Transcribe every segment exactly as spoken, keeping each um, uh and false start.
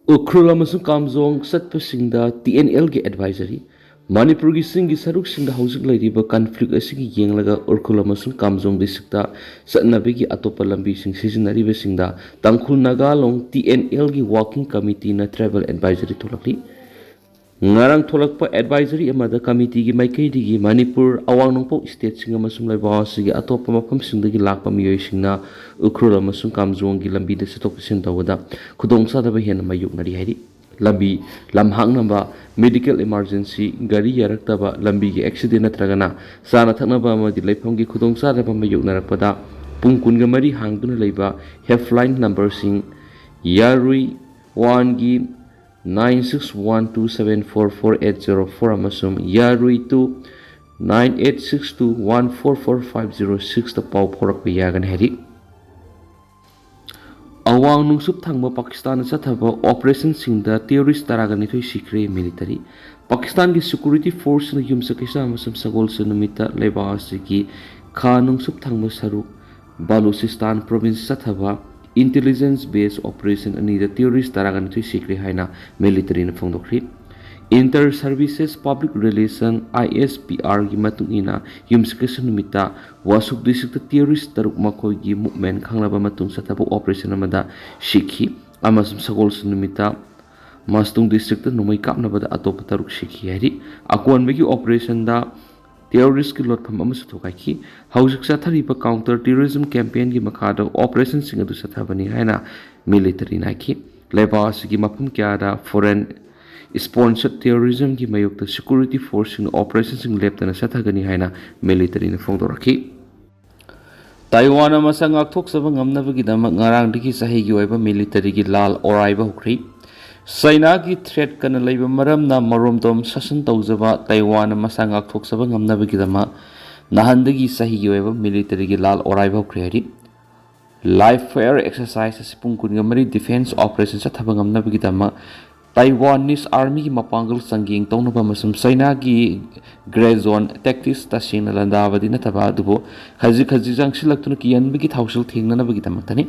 ꯎꯈ꯭ꯔꯨꯜ ꯑꯃꯁꯨꯡ ꯀꯥꯝꯖꯣꯡ ꯆꯠꯄꯁꯤꯡꯗ T N ꯑꯦꯜꯒꯤ advisory. ꯃꯅꯤꯄꯨꯔꯒꯤ ꯆꯤꯡꯒꯤ ꯁꯔꯨꯛꯁꯤꯡꯗ ꯍꯧꯖꯤꯛ ꯂꯩꯔꯤꯕ ꯀꯟꯐ꯭ꯂꯤꯛ ꯑꯁꯤꯒꯤ ꯌꯦꯡꯂꯒ ꯎꯈ꯭ꯔꯨꯜ ꯑꯃꯁꯨꯡ ꯀꯥꯝꯖꯣꯡ ꯗꯤꯁꯇ꯭ꯔꯤꯛꯇ ꯆꯠꯅꯕꯒꯤ ꯑꯇꯣꯞꯄ ꯂꯝꯕꯤꯁꯤꯡ ꯁꯤꯖꯤꯟꯅꯔꯤꯕꯁꯤꯡꯗ ꯇꯥꯡꯈꯨꯜ ꯅꯥꯒꯥ ꯂꯣꯡ ꯇꯤ ꯑꯦꯟ ꯑꯦꯜꯒꯤ ꯋꯥꯔꯀꯤꯡ ꯀꯃꯤꯇꯤꯅ ꯇ꯭ꯔꯥꯚꯦꯜ ꯑꯦꯗꯚꯥꯏꯖꯔꯤ ꯊꯣꯛꯂꯛꯂꯤ꯫ ꯉꯔꯥꯡ ꯊꯣꯛꯂꯛꯄ ꯑꯦꯗꯚꯥꯏꯖꯔꯤ ꯑꯃꯗ ꯀꯃꯤꯇꯤꯒꯤ ꯃꯥꯏꯀꯩꯗꯒꯤ ꯃꯅꯤꯄꯨꯔ, ꯑꯋꯥꯡ ꯅꯣꯡꯄꯣꯛ ꯁ꯭ꯇꯦꯠꯁꯤꯡ ꯑꯃꯁꯨꯡ ꯂꯩꯕꯥꯛ ꯑꯁꯤꯒꯤ ꯑꯇꯣꯞꯄ ꯃꯐꯝꯁꯤꯡꯗꯒꯤ ꯂꯥꯛꯄ ꯃꯤꯑꯣꯏꯁꯤꯡꯅ ꯎꯈ꯭ꯔꯨꯜ ꯑꯃꯁꯨꯡ ꯀꯥꯝꯖꯣꯡꯒꯤ ꯂꯝꯕꯤꯗ ꯆꯠꯊꯣꯛ ꯆꯠꯁꯤꯟ ꯇꯧꯕꯗ ꯈꯨꯗꯣꯡꯆꯥꯗꯕ ꯍꯦꯟꯅ ꯃꯥꯌꯣꯛꯅꯔꯤ ꯍꯥꯏꯔꯤ꯫ ꯂꯝꯕꯤ ꯂꯝꯍꯥꯡꯅꯕ, ꯃꯦꯗꯤꯀꯦꯜ ꯏꯃꯥꯔꯖꯦꯟꯁꯤ, ꯒꯥꯔꯤ ꯌꯥꯔꯛꯇꯕ, ꯂꯝꯕꯤꯒꯤ ꯑꯦꯛꯁꯤꯗꯦꯟ ꯅꯠꯇ꯭ꯔꯒꯅ ꯆꯥꯅ ꯊꯛꯅꯕ ꯑꯃꯗꯤ ꯂꯩꯐꯝꯒꯤ ꯈꯨꯗꯣꯡꯆꯥꯗꯕ ꯃꯥꯌꯣꯛꯅꯔꯛꯄꯗ ꯄꯨꯡ ꯀꯨꯟꯒ ꯃꯔꯤ ꯍꯥꯡꯗꯨꯅ ꯂꯩꯕ ꯍꯦꯜꯞꯂꯥꯏꯟ ꯅꯝꯕꯔꯁꯤꯡ ꯌꯥꯔꯨꯏ ꯋꯥꯟꯒꯤ nine six one two seven four four eight zero four ꯑꯃꯁꯨꯡ ꯌꯥꯔꯨꯏ two nine eight six two one four four five zero sixꯇ ꯄꯥꯎ ꯐꯥꯎꯔꯛꯄ ꯌꯥꯒꯅꯤ ꯍꯥꯏꯔꯤ꯫ ꯑꯋꯥꯡ ꯅꯣꯡꯆꯨꯞ ꯊꯪꯕ ꯄꯥꯀꯤꯁꯇꯥꯟꯗ ꯆꯠꯊꯕ ꯑꯣꯄꯔꯦꯁꯟꯁꯤꯡꯗ ꯇꯦꯔꯣꯔꯤꯁ ꯇꯔꯥꯒ ꯅꯤꯊꯣꯏ ꯁꯤꯈ꯭ꯔꯦ, ꯃꯤꯂꯤꯇꯔꯤ꯫ ꯄꯥꯀꯤꯁꯇꯥꯟꯒꯤ ꯁꯦꯀ꯭ꯌꯨꯔꯤꯇꯤ ꯐꯣꯔꯁꯁꯤꯡꯅ ꯌꯨꯝꯁꯀꯩꯁ ꯑꯃꯁꯨꯡ ꯁꯒꯣꯜꯁꯦꯟ ꯅꯨꯃꯤꯠꯇ ꯂꯩꯕꯥꯛ ꯑꯁꯤꯒꯤ ꯈꯥ ꯅꯣꯡꯆꯨꯞ ꯊꯪꯕ ꯁꯔꯨꯛ ꯕꯂꯨꯆꯤꯁꯇꯥꯟ ꯄ꯭ꯔꯣꯚꯤꯟꯁ ꯆꯠꯊꯕ ꯏꯟꯇꯦꯂꯤꯖꯦꯟꯁ ꯕꯦꯁ ꯑꯣꯄꯔꯦꯁꯟ ꯑꯅꯤꯗ ꯇꯦꯔꯣꯔꯤꯁ ꯇꯔꯥꯒ ꯅꯤꯊꯣꯏ ꯁꯤꯈ꯭ꯔꯦ ꯍꯥꯏꯅ ꯃꯤꯂꯤꯇꯔꯤꯅ ꯐꯣꯡꯗꯣꯛꯈ꯭ꯔꯤ꯫ Inter Services Public Relation, I S P Rꯒꯤ ꯃꯇꯨꯡ ꯏꯟꯅ, ꯌꯨꯝꯁꯀꯩꯁ ꯅꯨꯃꯤꯠꯇ ꯋꯥꯁꯨꯛ ꯗꯤꯁꯇ꯭ꯔꯤꯛꯇ ꯇꯦꯔꯣꯔꯤꯁ ꯇꯔꯨꯛ ꯃꯈꯣꯏꯒꯤ ꯃꯨꯚꯃꯦꯟ ꯈꯪꯂꯕ ꯃꯇꯨꯡ ꯆꯠꯊꯕ ꯑꯣꯄꯔꯦꯁꯟ ꯑꯃꯗ ꯁꯤꯈꯤ ꯑꯃꯁꯨꯡ ꯁꯒꯣꯜꯁꯦꯟ ꯅꯨꯃꯤꯠꯇ ꯃꯁꯇꯨꯡ ꯗꯤꯁꯇ꯭ꯔꯤꯛꯇ ꯅꯣꯡꯃꯩ ꯀꯥꯞꯅꯕꯗ ꯑꯇꯣꯞꯄ ꯇꯔꯨꯛ ꯁꯤꯈꯤ ꯍꯥꯏꯔꯤ꯫ ꯑꯀꯣꯟꯕꯒꯤ ꯑꯣꯄꯔꯦꯁꯟꯗ ꯇꯦꯔꯣꯔꯤꯁ꯭ꯠꯀꯤ ꯂꯣꯠꯐꯝ ꯑꯃꯁꯨ ꯊꯨꯒꯥꯏꯈꯤ꯫ ꯍꯧꯖꯤꯛ ꯆꯠꯊꯔꯤꯕ ꯀꯥꯎꯟꯇꯔ ꯇꯦꯔꯣꯔꯤꯖꯝ ꯀꯦꯝꯄꯦꯟꯒꯤ ꯃꯈꯥꯗ ꯑꯣꯄꯔꯦꯁꯟꯁꯤꯡ ꯑꯗꯨ ꯆꯠꯊꯕꯅꯤ ꯍꯥꯏꯅ ꯃꯤꯂꯤꯇꯔꯤꯅ ꯍꯥꯏꯈꯤ꯫ ꯂꯩꯕꯥꯛ ꯑꯁꯤꯒꯤ ꯃꯐꯝ ꯀꯌꯥꯗ ꯐꯣꯔꯦꯟ ꯁ꯭ꯄꯣꯟꯁꯔ ꯇꯦꯔꯣꯔꯤꯖꯝꯒꯤ ꯃꯥꯌꯣꯛꯇ ꯁꯦꯀ꯭ꯌꯨꯔꯤꯇꯤ ꯐꯣꯔꯁꯁꯤꯡꯅ ꯑꯣꯄꯔꯦꯁꯟꯁꯤꯡ ꯂꯦꯞꯇꯅ ꯆꯠꯊꯒꯅꯤ ꯍꯥꯏꯅ ꯃꯤꯂꯤꯇꯔꯤꯅ ꯐꯣꯡꯗꯣꯔꯛꯈꯤ꯫ ꯇꯥꯏꯋꯥꯟꯅ ꯃꯁꯥ ꯉꯥꯛꯊꯣꯛꯆꯕ ꯉꯝꯅꯕꯒꯤꯗꯃꯛ ꯉꯔꯥꯡꯗꯒꯤ ꯆꯍꯤꯒꯤ ꯑꯣꯏꯕ ꯃꯤꯂꯤꯇꯔꯤꯒꯤ ꯂꯥꯜ ꯑꯣꯔꯥꯏꯕ ꯍꯧꯈ꯭ꯔꯤ꯫ ꯆꯩꯅꯥꯒꯤ ꯊ꯭ꯔꯦꯠ ꯀꯟꯅ ꯂꯩꯕ ꯃꯔꯝꯅ ꯃꯔꯣꯝꯗꯣꯝ ꯁꯥꯁꯟ ꯇꯧꯖꯕ ꯇꯥꯏꯋꯥꯟꯅ ꯃꯁꯥ ꯉꯥꯛꯊꯣꯛꯆꯕ ꯉꯝꯅꯕꯒꯤꯗꯃꯛ ꯅꯍꯥꯟꯗꯒꯤ ꯆꯍꯤꯒꯤ ꯑꯣꯏꯕ ꯃꯤꯂꯤꯇꯔꯤꯒꯤ ꯂꯥꯜ ꯑꯣꯔꯥꯏꯕ ꯍꯧꯈ꯭ꯔꯦ ꯍꯥꯏꯔꯤ꯫ ꯂꯥꯏꯚ ꯐꯥꯌꯔ ꯑꯦꯛꯁꯔꯁꯥꯏꯖ ꯑꯁꯤ ꯄꯨꯡ ꯀꯨꯟꯒ ꯃꯔꯤ ꯗꯤꯐꯦꯟꯁ ꯑꯣꯄꯔꯦꯁꯟ ꯆꯠꯊꯕ ꯉꯝꯅꯕꯒꯤꯗꯃꯛ ꯇꯥꯏꯋꯥꯟꯅꯤꯁ ꯑꯥꯔꯃꯤꯒꯤ ꯃꯄꯥꯡꯒꯜ ꯆꯥꯡꯌꯦꯡ ꯇꯧꯅꯕ ꯑꯃꯁꯨꯡ ꯆꯩꯅꯥꯒꯤ ꯒ꯭ꯔꯦ ꯖꯣꯟ ꯇꯦꯛꯇꯤꯛꯁ ꯇꯁꯦꯡꯅ ꯂꯥꯟꯗꯥꯕꯗꯤ ꯅꯠꯇꯕ ꯑꯗꯨꯕꯨ ꯈꯖꯤꯛ ꯈꯖꯤꯛ ꯆꯪꯁꯤꯜꯂꯛꯇꯨꯅ ꯀꯤꯍꯟꯕꯒꯤ ꯊꯧꯁꯤꯜ ꯊꯦꯡꯅꯅꯕꯒꯤꯗꯃꯛꯇꯅꯤ꯫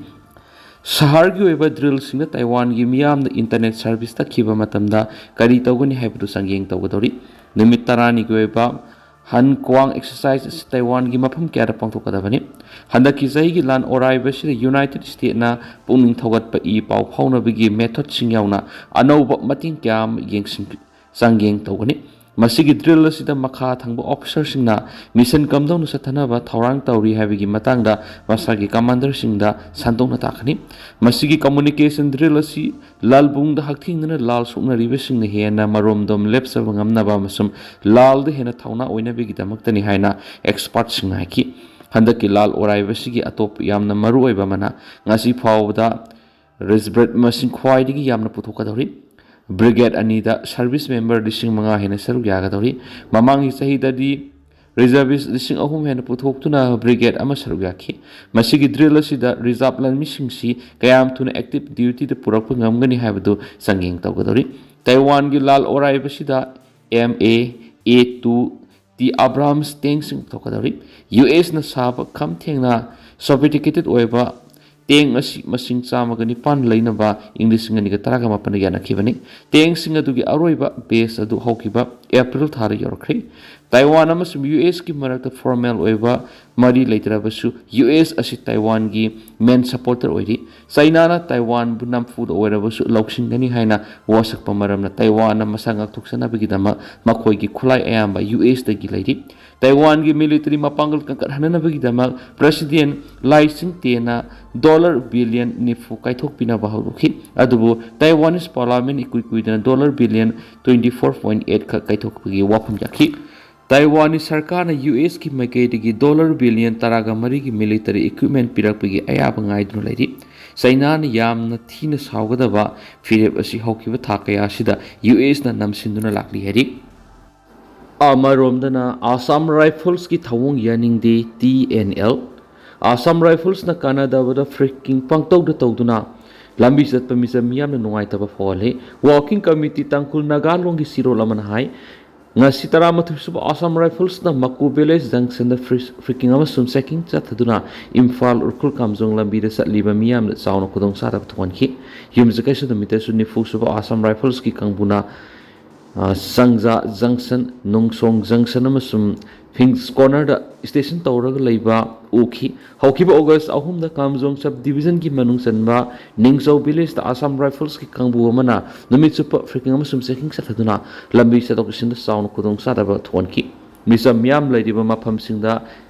ꯁꯍꯔꯒꯤ ꯑꯣꯏꯕ ꯗ꯭ꯔꯤꯜꯁꯤꯡꯗ ꯇꯥꯏꯋꯥꯟꯒꯤ ꯃꯤꯌꯥꯝꯅ ꯏꯟꯇꯔꯅꯦꯠ ꯁꯔꯚꯤꯁ ꯇꯛꯈꯤꯕ ꯃꯇꯝꯗ ꯀꯔꯤ ꯇꯧꯒꯅꯤ ꯍꯥꯏꯕꯗꯨ ꯆꯥꯡꯌꯦꯡ ꯇꯧꯒꯗꯧꯔꯤ꯫ ꯅꯨꯃꯤꯠ ꯇꯔꯥꯅꯤꯒꯤ ꯑꯣꯏꯕ ꯍꯟ ꯀ꯭ꯋꯥꯡ ꯑꯦꯛꯁꯔꯁꯥꯏꯖ ꯑꯁꯤ ꯇꯥꯏꯋꯥꯟꯒꯤ ꯃꯐꯝ ꯀꯌꯥꯗ ꯄꯥꯡꯊꯣꯛꯀꯗꯕꯅꯤ꯫ ꯍꯟꯗꯛꯀꯤ ꯆꯍꯤꯒꯤ ꯂꯥꯟ ꯑꯣꯔꯥꯏꯕꯁꯤꯗ ꯌꯨꯅꯥꯏꯇꯦꯗ ꯁ꯭ꯇꯦꯠꯅ ꯄꯨꯛꯅꯤꯡ ꯊꯧꯒꯠꯄ ꯏ ꯄꯥꯎ ꯐꯥꯎꯅꯕꯒꯤ ꯃꯦꯊꯣꯗꯁꯤꯡ ꯌꯥꯎꯅ ꯑꯅꯧꯕ ꯃꯇꯦꯡ ꯀꯌꯥ ꯑꯃ ꯌꯦꯡꯁꯤꯟ ꯆꯥꯡꯌꯦꯡ ꯇꯧꯒꯅꯤ꯫ ꯃꯁꯤꯒꯤ ꯗ꯭ꯔꯤꯜ ꯑꯁꯤꯗ ꯃꯈꯥ ꯊꯪꯕ ꯑꯣꯐꯤꯁꯔꯁꯤꯡꯅ ꯃꯤꯁꯟ ꯀꯝꯗꯧꯅ ꯆꯠꯊꯅꯕ ꯊꯧꯔꯥꯡ ꯇꯧꯔꯤ ꯍꯥꯏꯕꯒꯤ ꯃꯇꯥꯡꯗ ꯃꯁꯥꯒꯤ ꯀꯃꯥꯟꯗꯔꯁꯤꯡꯗ ꯁꯟꯗꯣꯛꯅ ꯇꯥꯛꯀꯅꯤ꯫ ꯃꯁꯤꯒꯤ ꯀꯝꯃꯨꯅꯤꯀꯦꯁꯟ ꯗ꯭ꯔꯤꯜ ꯑꯁꯤ ꯂꯥꯜꯕꯨꯡꯗ ꯍꯛꯊꯦꯡꯅꯅ ꯂꯥꯜ ꯁꯣꯛꯅꯔꯤꯕꯁꯤꯡꯅ ꯍꯦꯟꯅ ꯃꯔꯣꯝꯗꯣꯝ ꯂꯦꯞꯆꯕ ꯉꯝꯅꯕ ꯑꯃꯁꯨꯡ ꯂꯥꯜꯗ ꯍꯦꯟꯅ ꯊꯧꯅꯥ ꯑꯣꯏꯅꯕꯒꯤꯗꯃꯛꯇꯅꯤ ꯍꯥꯏꯅ ꯑꯦꯛꯁꯄꯔꯠꯁꯤꯡꯅ ꯍꯥꯏꯈꯤ꯫ ꯍꯟꯗꯛꯀꯤ ꯂꯥꯜ ꯑꯣꯔꯥꯏꯕꯁꯤꯒꯤ ꯑꯇꯣꯞꯄ ꯌꯥꯝꯅ ꯃꯔꯨꯑꯣꯏꯕ ꯑꯃꯅ ꯉꯁꯤ ꯐꯥꯎꯕꯗ ꯔꯤꯖꯕꯦꯠ ꯃꯁꯤꯡ ꯈ꯭ꯋꯥꯏꯗꯒꯤ ꯌꯥꯝꯅ ꯄꯨꯊꯣꯛꯀꯗꯧꯔꯤ꯫ ꯕ꯭ꯔꯤꯒꯦꯗ ꯑꯅꯤꯗ ꯁꯔꯚꯤꯁ ꯃꯦꯝꯕꯔ ꯂꯤꯁꯤꯡ ꯃꯉꯥ ꯍꯦꯟꯅ ꯁꯔꯨꯛ ꯌꯥꯒꯗꯧꯔꯤ꯫ ꯃꯃꯥꯡꯒꯤ ꯆꯍꯤꯗꯗꯤ ꯔꯤꯖꯔꯚꯤꯁ ꯂꯤꯁꯤꯡ ꯑꯍꯨꯝ ꯍꯦꯟꯅ ꯄꯨꯊꯣꯛꯇꯨꯅ ꯕ꯭ꯔꯤꯒꯦꯗ ꯑꯃ ꯁꯔꯨꯛ ꯌꯥꯈꯤ꯫ ꯃꯁꯤꯒꯤ ꯗ꯭ꯔꯤꯜ ꯑꯁꯤꯗ ꯔꯤꯖꯥꯕ ꯂꯥꯟꯃꯤꯁꯤꯡꯁꯤ ꯀꯌꯥꯝ ꯊꯨꯅ ꯑꯦꯛꯇꯤꯚ ꯗ꯭ꯌꯨꯇꯤꯗ ꯄꯨꯔꯛꯄ ꯉꯝꯒꯅꯤ ꯍꯥꯏꯕꯗꯨ ꯆꯥꯡꯌꯦꯡ ꯇꯧꯒꯗꯧꯔꯤ꯫ ꯇꯥꯏꯋꯥꯟꯒꯤ ꯂꯥꯜ ꯑꯣꯔꯥꯏꯕꯁꯤꯗ M A A two T Abrams ꯇꯦꯡꯁꯤꯡ ꯄꯨꯊꯣꯛꯀꯗꯧꯔꯤ꯫ ꯌꯨ ꯑꯦꯁꯅ ꯁꯥꯕ ꯈꯝ ꯊꯦꯡꯅ ꯁꯣꯐꯤꯁꯇꯤꯀꯦꯇꯦꯗ ꯑꯣꯏꯕ ꯇꯦꯡ ꯑꯁꯤ ꯃꯁꯤꯡ ꯆꯥꯝꯃꯒ ꯅꯤꯄꯥꯟ ꯂꯩꯅꯕ ꯏꯪ ꯂꯤꯁꯤꯡ ꯑꯅꯤꯒ ꯇꯔꯥꯒ ꯃꯥꯄꯟꯗ ꯌꯥꯅꯈꯤꯕꯅꯤ꯫ ꯇꯦꯡꯁꯤꯡ ꯑꯗꯨꯒꯤ ꯑꯔꯣꯏꯕ ꯕꯦꯁ ꯑꯗꯨ ꯍꯧꯈꯤꯕ ꯑꯦꯄ꯭ꯔꯤꯜ ꯊꯥꯗ ꯌꯧꯔꯛꯈ꯭ꯔꯦ꯫ ꯇꯥꯏꯋꯥꯟ ꯑꯃꯁꯨꯡ ꯌꯨ ꯑꯦꯁꯀꯤ ꯃꯔꯛꯇ ꯐꯣꯔꯃꯦꯜ ꯑꯣꯏꯕ ꯃꯔꯤ ꯂꯩꯇ꯭ꯔꯕꯁꯨ, ꯌꯨ ꯑꯦꯁ ꯑꯁꯤ ꯇꯥꯏꯋꯥꯟꯒꯤ ꯃꯦꯟ ꯁꯄꯣꯔꯇꯔ ꯑꯣꯏꯔꯤ꯫ ꯆꯥꯏꯅꯥꯅ ꯇꯥꯏꯋꯥꯟꯕꯨ ꯅꯝꯐꯨꯗ ꯑꯣꯏꯔꯕꯁꯨ ꯂꯧꯁꯤꯟꯒꯅꯤ ꯍꯥꯏꯅ ꯋꯥꯁꯛꯄ ꯃꯔꯝꯅ ꯇꯥꯏꯋꯥꯟꯅ ꯃꯁꯥ ꯉꯥꯛꯊꯣꯛꯆꯅꯕꯒꯤꯗꯃꯛ ꯃꯈꯣꯏꯒꯤ ꯈꯨꯠꯂꯥꯏ ꯑꯌꯥꯝꯕ ꯌꯨ ꯑꯦꯁꯇꯒꯤ ꯂꯩꯔꯤ꯫ ꯇꯥꯏꯋꯥꯟꯒꯤ ꯃꯤꯂꯤꯇꯔꯤ ꯃꯄꯥꯡꯒꯜ ꯀꯟꯈꯠꯍꯟꯅꯕꯒꯤꯗꯃꯛ ꯄ꯭ꯔꯦꯁꯤꯗꯦꯟ ꯂꯥꯏ ꯆꯤꯡꯇꯦꯅ ꯗꯣꯂꯔ ꯕꯤꯂꯤꯌꯟ ꯅꯤꯐꯨ ꯀꯥꯏꯊꯣꯛꯄꯤꯅꯕ ꯍꯧꯗꯣꯛꯈꯤ꯫ ꯑꯗꯨꯕꯨ ꯇꯥꯏꯋꯥꯅꯤꯁ ꯄꯥꯔꯂꯥꯃꯦꯟ ꯏꯀꯨꯏ ꯀꯨꯏꯗꯅ dollar billion twenty four point eight ꯈꯛ ꯀꯥꯏꯊꯣꯛꯄꯒꯤ ꯋꯥꯐꯝ ꯌꯥꯈꯤ꯫ ꯇꯥꯏꯋꯥꯅꯤ ꯁꯔꯀꯥꯔꯅ ꯌꯨ ꯑꯦꯁꯀꯤ ꯃꯥꯏꯀꯩꯗꯒꯤ ꯗꯣꯂꯔ ꯕꯤꯂꯤꯌꯟ ꯇꯔꯥꯒ ꯃꯔꯤꯒꯤ ꯃꯤꯂꯤꯇꯔꯤ ꯏꯀ꯭ꯋꯤꯞꯃꯦꯟ ꯄꯤꯔꯛꯄꯒꯤ ꯑꯌꯥꯕ ꯉꯥꯏꯗꯨꯅ ꯂꯩꯔꯤ꯫ ꯆꯥꯏꯅꯥꯅ ꯌꯥꯝꯅ ꯊꯤꯅ ꯁꯥꯎꯒꯗꯕ ꯐꯤꯔꯦꯞ ꯑꯁꯤ ꯍꯧꯈꯤꯕ ꯊꯥ ꯀꯌꯥ ꯑꯁꯤꯗ ꯌꯨ ꯑꯦꯁꯅ ꯅꯝꯁꯤꯟꯗꯨꯅ ꯂꯥꯛꯂꯤ ꯍꯥꯏꯔꯤ꯫ ꯑꯃꯔꯣꯝꯗꯅ ꯑꯁꯥꯝ ꯔꯥꯏꯐꯜꯁꯀꯤ ꯊꯧꯑꯣꯡ ꯌꯥꯅꯤꯡꯗꯦ, ꯇꯤ ꯑꯦꯟ ꯑꯦꯜ꯫ ꯑꯁꯥꯝ ꯔꯥꯏꯐꯜꯁꯅ ꯀꯥꯟꯅꯗꯕꯗ ꯐ꯭ꯔꯤꯛꯀꯤꯡ ꯄꯪꯇꯧꯗ ꯇꯧꯗꯨꯅ ꯂꯝꯕꯤ ꯆꯠꯄ ꯃꯤꯆꯝ ꯃꯤꯌꯥꯝꯅ ꯅꯨꯡꯉꯥꯏꯇꯕ ꯐꯥꯎꯍꯜꯂꯤ꯫ ꯋꯥꯔꯀꯤꯡ ꯀꯃꯤꯇꯤ ꯇꯥꯡꯈꯨꯜ ꯅꯥꯒꯥꯂꯣꯡꯒꯤ ꯆꯤꯔꯣꯜ ꯑꯃꯅ ꯍꯥꯏ, ꯉꯁꯤ ꯇꯔꯥꯃꯥꯊꯣꯏ ꯁꯨꯕ Assam Riflesꯅ ꯃꯀꯨ Village Junctionꯗ free-, freaking ꯑꯃꯁꯨꯡ checking ꯆꯠꯊꯗꯨꯅ ꯏꯝꯐꯥꯜ ꯎꯈ꯭ꯔꯨꯜ ꯀꯥꯝꯖꯣꯡ ꯂꯝꯕꯤꯗ ꯆꯠꯂꯤꯕ ꯃꯤꯌꯥꯝꯗ ꯆꯥꯎꯅ ꯈꯨꯗꯣꯡꯆꯥꯗꯕ ꯊꯣꯛꯍꯟꯈꯤ꯫ ꯌꯨꯝꯁꯀꯩꯁ ꯅꯨꯃꯤꯠꯇꯁꯨ ꯅꯤꯐꯨ ꯁꯨꯕ Assam Riflesꯀꯤ ꯀꯥꯡꯕꯨꯅ, ꯑ, ꯁꯪꯖꯥ Junction, ꯅꯣꯡꯁꯣꯡ Junction ꯑꯃꯁꯨꯡ Phoenix Cornerꯗ station ꯇꯧꯔꯒ ꯂꯩꯕ ꯎꯈꯤ꯫ ꯍꯧꯈꯤꯕ August ꯑꯍꯨꯝꯗ ꯀꯥꯝꯖꯣꯡ Sub Divisionꯒꯤ ꯃꯅꯨꯡ ꯆꯟꯕ ꯅꯤꯡꯆꯧ Villageꯇ Assam Riflesꯀꯤ ꯀꯥꯡꯕꯨ ꯑꯃꯅ ꯅꯨꯃꯤꯠ ꯆꯨꯞꯄ freaking ꯑꯃꯁꯨꯡ checking ꯆꯠꯊꯗꯨꯅ ꯂꯝꯕꯤ ꯆꯠꯊꯣꯛ ꯆꯠꯁꯤꯟꯗ ꯆꯥꯎꯅ ꯈꯨꯗꯣꯡꯆꯥꯗꯕ ꯊꯣꯛꯍꯟꯈꯤ꯫ ꯃꯤꯆꯝ ꯃꯤꯌꯥꯝ ꯂꯩꯔꯤꯕ ꯃꯐꯝꯁꯤꯡꯗ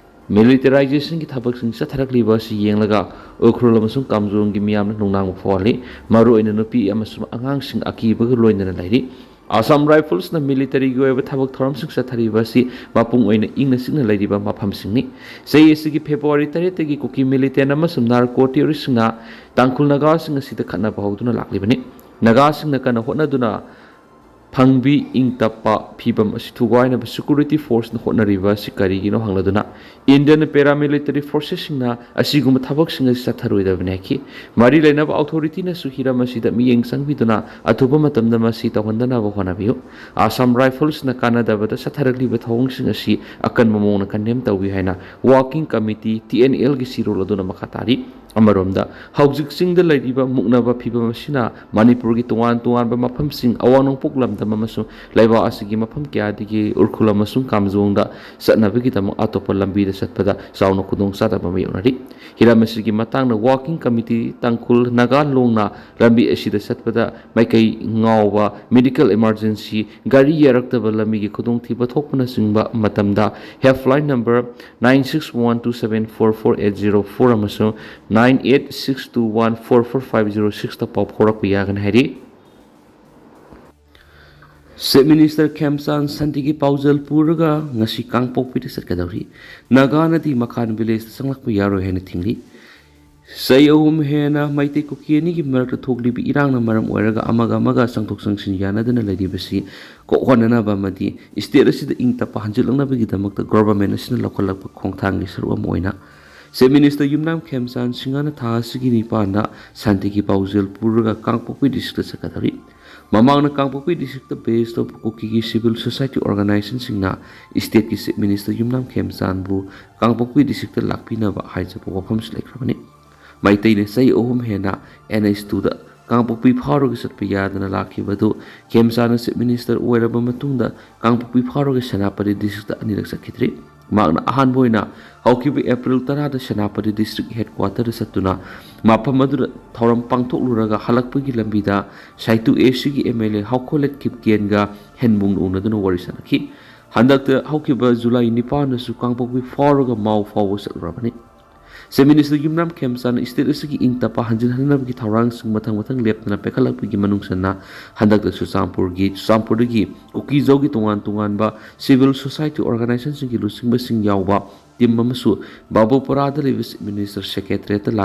militarizationꯒꯤ ꯊꯕꯛꯁꯤꯡ ꯆꯠꯊꯔꯛꯂꯤꯕ ꯑꯁꯤ ꯌꯦꯡꯂꯒ ꯎꯈ꯭ꯔꯨꯜ ꯑꯃꯁꯨꯡ ꯀꯥꯝꯖꯣꯡꯒꯤ ꯃꯤꯌꯥꯝꯅ ꯅꯨꯡꯅꯥꯡꯕ ꯐꯥꯎꯍꯜꯂꯤ꯫ ꯃꯔꯨꯑꯣꯏꯅ ꯅꯨꯄꯤ ꯑꯃꯁꯨꯡ ꯑꯉꯥꯡꯁꯤꯡ ꯑꯀꯤꯕꯒ ꯂꯣꯏꯅꯅ ꯂꯩꯔꯤ꯫ Assam Riflesꯅ militaryꯒꯤ ꯑꯣꯏꯕ ꯊꯕꯛ ꯊꯧꯔꯝꯁꯤꯡ ꯆꯠꯊꯔꯤꯕ ꯑꯁꯤ ꯃꯄꯨꯡ ꯑꯣꯏꯅ ꯏꯪꯅ ꯆꯤꯛꯅ ꯂꯩꯔꯤꯕ ꯃꯐꯝꯁꯤꯡꯅꯤ꯫ ꯆꯍꯤ ꯑꯁꯤꯒꯤ February ꯇꯔꯦꯠꯇꯒꯤ ꯀꯨꯀꯤ militant ꯑꯃꯁꯨꯡ narco terroristꯁꯤꯡꯅ ꯇꯥꯡꯈꯨꯜ ꯅꯥꯒꯥꯁꯤꯡ ꯑꯁꯤꯗ ꯈꯠꯅꯕ ꯍꯧꯗꯨꯅ ꯂꯥꯛꯂꯤꯕꯅꯤ꯫ ꯅꯥꯒꯥꯁꯤꯡꯅ ꯀꯟꯅ ꯍꯣꯠꯅꯗꯨꯅ ꯐꯪꯕꯤ ꯏꯪ ꯇꯞꯄ ꯐꯤꯕꯝ ꯑꯁꯤ ꯊꯨꯒꯥꯏꯅꯕ security forceꯅ ꯍꯣꯠꯅꯔꯤꯕ ꯑꯁꯤ ꯀꯔꯤꯒꯤꯅꯣ ꯍꯪꯂꯗꯨꯅ Indian paramilitary forcesꯁꯤꯡꯅ ꯑꯁꯤꯒꯨꯝꯕ ꯊꯕꯛꯁꯤꯡ ꯑꯁꯤ ꯆꯠꯊꯔꯣꯏꯗꯕꯅꯤ ꯍꯥꯏꯈꯤ꯫ ꯃꯔꯤ ꯂꯩꯅꯕ authorityꯅꯁꯨ ꯍꯤꯔꯝ ꯑꯁꯤꯗ ꯃꯤꯠꯌꯦꯡ ꯆꯪꯕꯤꯗꯨꯅ ꯑꯊꯨꯕ ꯃꯇꯝꯗ ꯃꯁꯤ ꯇꯧꯍꯟꯗꯅꯕ ꯍꯣꯠꯅꯕꯤꯌꯨ꯫ Assam Riflesꯅ ꯀꯥꯟꯅꯗꯕꯗ ꯆꯠꯊꯔꯛꯂꯤꯕ ꯊꯧꯑꯣꯡꯁꯤꯡ ꯑꯁꯤ ꯑꯀꯟꯕ ꯃꯑꯣꯡꯗ condemn ꯇꯧꯏ ꯍꯥꯏꯅ Working Committee, TNLꯒꯤ ꯆꯦꯔꯣꯜ ꯑꯗꯨꯅ ꯃꯈꯥ ꯇꯥꯔꯤ꯫ ꯑꯃꯔꯣꯝꯗ, ꯍꯧꯖꯤꯛ ꯆꯤꯡꯗ ꯂꯩꯔꯤꯕ ꯃꯨꯛꯅꯕ ꯐꯤꯕꯝ ꯑꯁꯤꯅ ꯃꯅꯤꯄꯨꯔꯒꯤ ꯇꯣꯉꯥꯟ ꯇꯣꯉꯥꯟꯕ ꯃꯐꯝꯁꯤꯡ, ꯑꯋꯥꯡ ꯅꯣꯡꯄꯣꯛ ꯂꯝꯗꯝ ꯑꯃꯁꯨꯡ ꯂꯩꯕꯥꯛ ꯑꯁꯤꯒꯤ ꯃꯐꯝ ꯀꯌꯥꯗꯒꯤ ꯎꯈ꯭ꯔꯨꯜ ꯑꯃꯁꯨꯡ ꯀꯥꯝꯖꯣꯡꯗ ꯆꯠꯅꯕꯒꯤꯗꯃꯛ ꯑꯇꯣꯞꯄ ꯂꯝꯕꯤꯗ ꯆꯠꯄꯗ ꯆꯥꯎꯅ ꯈꯨꯗꯣꯡꯆꯥꯗꯕ ꯃꯥꯌꯣꯛꯅꯔꯤ꯫ ꯍꯤꯔꯝ ꯑꯁꯤꯒꯤ ꯃꯇꯥꯡꯗ Working Committee, ꯇꯥꯡꯈꯨꯜ, ꯅꯥꯒꯥ, ꯂꯣꯡꯅ ꯂꯝꯕꯤ ꯑꯁꯤꯗ ꯆꯠꯄꯗ ꯃꯥꯏꯀꯩ ꯉꯥꯎꯕ, medical emergency, ꯒꯥꯔꯤ ꯌꯥꯔꯛꯇꯕ, ꯂꯝꯕꯤꯒꯤ ꯈꯨꯗꯣꯡꯊꯤꯕ ꯊꯣꯛꯄꯅꯆꯤꯡꯕ ꯃꯇꯝꯗ helpline number nine six one two seven four four eight zero four ꯑꯃꯁꯨꯡ nine eight six two one four four five zero sixꯇ ꯄꯥꯎ ꯐꯥꯎꯔꯛꯄ ꯌꯥꯒꯅꯤ ꯍꯥꯏꯔꯤ꯫ Chief Minister ꯈꯦꯝꯆꯥꯟ ꯁꯥꯟꯇꯤꯒꯤ ꯄꯥꯎꯖꯦꯜ ꯄꯨꯔꯒ ꯉꯁꯤ ꯀꯥꯡꯄꯣꯛꯄꯤꯗ ꯆꯠꯀꯗꯧꯔꯤ꯫ ꯅꯥꯒꯥꯅꯗꯤ ꯃꯈꯥꯟ villageꯇ ꯆꯪꯂꯛꯄ ꯌꯥꯔꯣꯏ ꯍꯥꯏꯅ ꯊꯤꯡꯂꯤ꯫ ꯆꯍꯤ ꯑꯍꯨꯝ ꯍꯦꯟꯅ ꯃꯩꯇꯩ ꯀꯨꯀꯤ ꯑꯅꯤꯒꯤ ꯃꯔꯛꯇ ꯊꯣꯛꯂꯤꯕ ꯏꯔꯥꯡꯅ ꯃꯔꯝ ꯑꯣꯏꯔꯒ ꯑꯃꯒ ꯑꯃꯒ ꯆꯪꯊꯣꯛ ꯆꯪꯁꯤꯟ ꯌꯥꯅꯗꯅ ꯂꯩꯔꯤꯕꯁꯤ ꯀꯣꯛꯍꯟꯅꯅꯕ ꯑꯃꯗꯤ state ꯑꯁꯤꯗ ꯏꯪ ꯇꯞꯄ ꯍꯟꯖꯤꯜꯂꯛꯅꯕꯒꯤꯗꯃꯛꯇ government ꯑꯁꯤꯅ ꯂꯧꯈꯠꯂꯛꯄ ꯈꯣꯡꯊꯥꯡꯒꯤ ꯁꯔꯨꯛ ꯑꯃ ꯑꯣꯏꯅ Chief Minister ꯌꯨꯝꯅꯥꯝ ꯈꯦꯝꯆꯥꯟ ꯁꯤꯡꯍꯅ ꯊꯥ ꯑꯁꯤꯒꯤ ꯅꯤꯄꯥꯟꯗ ꯁꯥꯟꯇꯤꯒꯤ ꯄꯥꯎꯖꯦꯜ ꯄꯨꯔꯒ ꯀꯥꯡꯄꯣꯛꯄꯤ districtꯇ ꯆꯠꯀꯗꯧꯔꯤ꯫ ꯃꯃꯥꯡꯗ ꯀꯥꯡꯄꯣꯛꯄꯤ districtꯇ base ꯇꯧꯕ ꯀꯨꯀꯤꯒꯤ civil society organizationꯁꯤꯡꯅ stateꯀꯤ Chief Minister ꯌꯨꯝꯅꯥꯝ ꯈꯦꯝꯆꯥꯟꯕꯨ ꯀꯥꯡꯄꯣꯛꯄꯤ districtꯇ ꯂꯥꯛꯄꯤꯅꯕ ꯍꯥꯏꯖꯕ ꯋꯥꯐꯝꯁꯨ ꯂꯩꯈ꯭ꯔꯕꯅꯤ꯫ ꯃꯩꯇꯩꯅ ꯆꯍꯤ ꯑꯍꯨꯝ ꯍꯦꯟꯅ N H twoꯗ ꯀꯥꯡꯄꯣꯛꯄꯤ ꯐꯥꯎꯔꯒ ꯆꯠꯄ ꯌꯥꯗꯅ ꯂꯥꯛꯈꯤꯕ ꯑꯗꯨ ꯈꯦꯝꯆꯥꯟꯅ Chief Minister ꯑꯣꯏꯔꯕ ꯃꯇꯨꯡꯗ ꯀꯥꯡꯄꯣꯛꯄꯤ ꯐꯥꯎꯔꯒ ꯁꯦꯅꯥꯄꯇꯤ districtꯇ ꯑꯅꯤꯔꯛ ꯆꯠꯈꯤꯗ꯭ꯔꯤ꯫ ꯃꯍꯥꯛꯅ ꯑꯍꯥꯟꯕ ꯑꯣꯏꯅ ꯍꯧꯈꯤꯕ April ꯇꯔꯥꯗ ꯁꯦꯅꯥꯄꯇꯤ district headquarterꯗ ꯆꯠꯇꯨꯅ ꯃꯐꯝ ꯑꯗꯨꯗ ꯊꯧꯔꯝ ꯄꯥꯡꯊꯣꯛꯂꯨꯔꯒ ꯍꯜꯂꯛꯄꯒꯤ ꯂꯝꯕꯤꯗ ꯁꯥꯏꯇꯨ ACꯒꯤ MLA ꯍꯥꯎꯈꯣꯂꯦꯠ ꯈꯤꯞꯀꯦꯟꯒ ꯍꯦꯟꯕꯨꯡꯅ ꯎꯅꯗꯨꯅ ꯋꯥꯔꯤ ꯁꯥꯟꯅꯈꯤ꯫ ꯍꯟꯗꯛꯇ ꯍꯧꯈꯤꯕ July ꯅꯤꯄꯥꯟꯗꯁꯨ ꯀꯥꯡꯄꯣꯛꯄꯤ ꯐꯥꯎꯔꯒ ꯃꯥꯎ ꯐꯥꯎꯕ ꯆꯠꯂꯨꯔꯕꯅꯤ꯫ Chief Minister ꯌꯨꯝꯅꯥꯝ ꯈꯦꯝꯆꯥꯟꯅ state ꯑꯁꯤꯒꯤ ꯏꯪ ꯇꯞꯄ ꯍꯟꯖꯤꯟꯍꯟꯅꯕꯒꯤ ꯊꯧꯔꯥꯡꯁꯤꯡ ꯃꯊꯪ ꯃꯊꯪ ꯂꯦꯞꯇꯅ ꯄꯥꯏꯈꯠꯂꯛꯄꯒꯤ ꯃꯅꯨꯡ ꯆꯟꯅ ꯍꯟꯗꯛꯇ ꯆꯨꯔꯆꯥꯟꯄꯨꯔꯒꯤ, ꯆꯨꯔꯆꯥꯟꯄꯨꯔꯗꯒꯤ ꯀꯨꯀꯤꯖꯧꯒꯤ ꯇꯣꯉꯥꯟ ꯇꯣꯉꯥꯟꯕ civil society organizationꯁꯤꯡꯒꯤ ꯂꯨꯆꯤꯡꯕꯁꯤꯡ ꯌꯥꯎꯕ team ꯑꯃꯁꯨ ꯕꯥꯕꯨꯄꯔꯥꯗ ꯂꯩꯕ Chief Minister secretariatꯇ